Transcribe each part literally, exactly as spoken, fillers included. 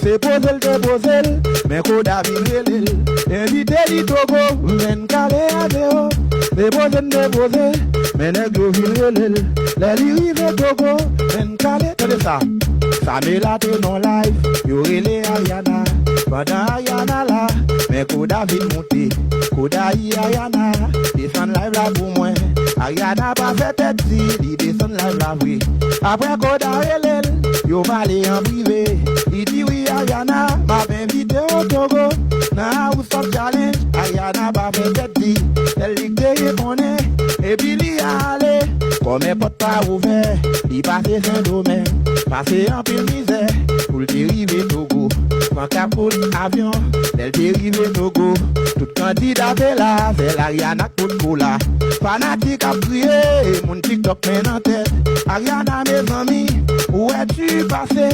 Depoze l, depoze l, men Koda vin rele l. Envite li Togo, men kale a zewo. Depoze n depoze, men nèg yo vin rele l. Lè li rive Togo, men kale, tande sa. Samela te nan live, yo rele Ariana. Pandan Ariana la, men Koda vin monte. Koda di Ariana, desann live la pou mwen. Ariana pa fè tèt di, li desann live la vre. Apre Koda rele l, yo pale an prive. Li di wi Ariana, m ap envite w Togo nan House of Challenge. Ariana pa fè tèt di, sèl li k te ye konnen. Epi li ale, kòmè pòt pa ouvè. Li pase Sendomeng, pase anpil mizè pou l te rive Togo. Pran kap kout avyon, lè l te rive Togo, tout kandida te la, sèl Ariana k potko la. Fanatik ap kriye, moun TikTok men nan tèt. Ariana, mezanmi, ou wè ti pase.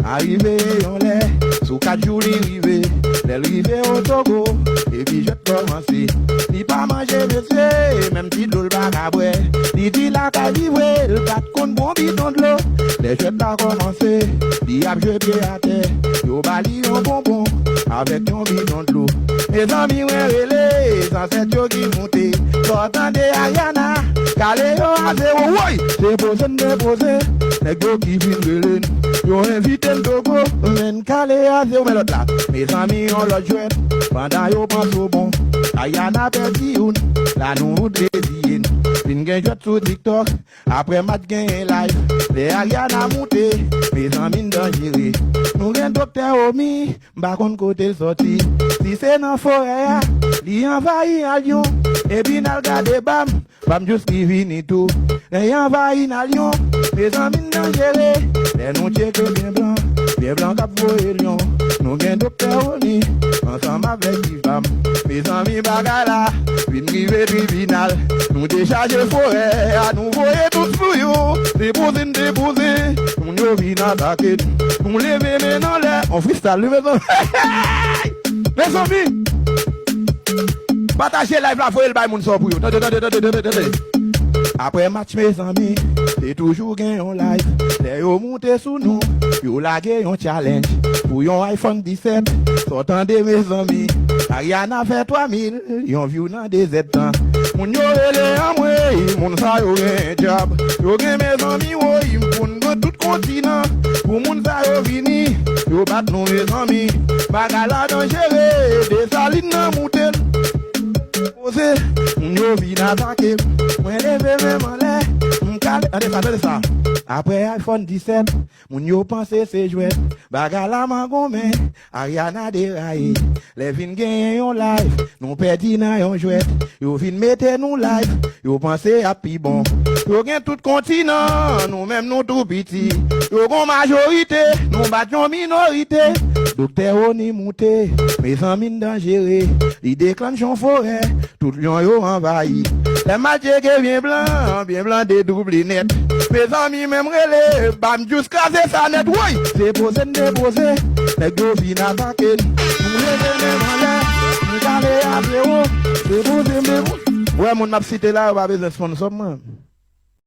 Arive yon lè, sou kat jou li rive. Lè l rive o Togo, epi jwèt kòmanse. Li pa manje mesye, menm ti dlo l pa ka bwè. Li di lakay li vre, l pa t konn bon bidon dlo. Lè jwèt la kòmanse, li ap jwe pye atè. Yo ba li yon bonbon avèk yon bidon dlo. Mezanmi, mwen rele, zansèt yo ki monte. Fò tande Ariana, kale yo a zewo, woy! Depoze n depoze, nèg yo ki vin rele n. Yo envite n Togo, men kale a zewo, men lòt la. Mezanmi, yon lòt jwèt, pandan yo panse w bon. Ariana pèdi youn, la nou fout reziye n. Vin gen jwèt sou TikTok, apre match genyen live. Lè Ariana moute, mezanmi n danjere. Nou gen doktè Omi, m pa konn kote l sòti. Si se nan forè a, li anvayi a lyon. Epi n al gade Bam, Bam jis ki vini tou. Lè y anvayi n al lyon, mezanmi n danjere. Lè nou tcheke byen blan, byen blan k ap voye lyon. Nou gen doktè Omi, ansanm avèk Bam. Mezanmi bagay la vin rive tribinal. Nou dechaje forè a, nou voye tout sou yo. Depoze n depoze, moun yo vin atake n. Nou leve men n anlè. On freestyle, wi, mezanmi. Mezanmi, pataje live la, voye l bay moun sa pou yo. Tande, tande, tande, tande, tande. Apre match, mezanmi, te toujou gen yon live. Lè yo moute sou nou, yo lage yon challenge pou yon iPhone disèt. Sa w tande, mezanmi, Ariana fè twa mil yon view nan de zèdtan. Moun yo rele anmwey, moun sa yo gen djab. Yo gen mezanmi, woy, pou n gen tout kontinan. Pou moun sa yo vini, yo bat nou, mezanmi. Bagay la danjere, Desalin nan moute l. Poze, moun yo vin atake m. Mwen leve men m anlè, m kale, tande sa, tande sa. Apre iPhone disèt, moun yo panse se jwèt. Bagay la mangonmen, Ariana deraye. Lè vin genyen yon live, nou pèdi nan yon jwèt. Yo vin mete nou live, yo panse ap pi bon. Yo gen tout kontinan, nou menm nou tou piti. Yo gon majorite, nou bat yon minorite. Doktè Omi moute, mezanmi n danjere. Li deklanch yon forè, tout lyon yo anvayi. Lè m al tcheke byen blan, byen blan dedouble nèt. Mezanmi, men m rele, Bam jis kraze sa nèt, woy! Depoze n depoze, nèg yo vin atake n. Nou leve men m anlè, nou kale a zewo. Depoze m depoze. Ou wè moun m ap site la, yo pa bezwen sponsor mwen.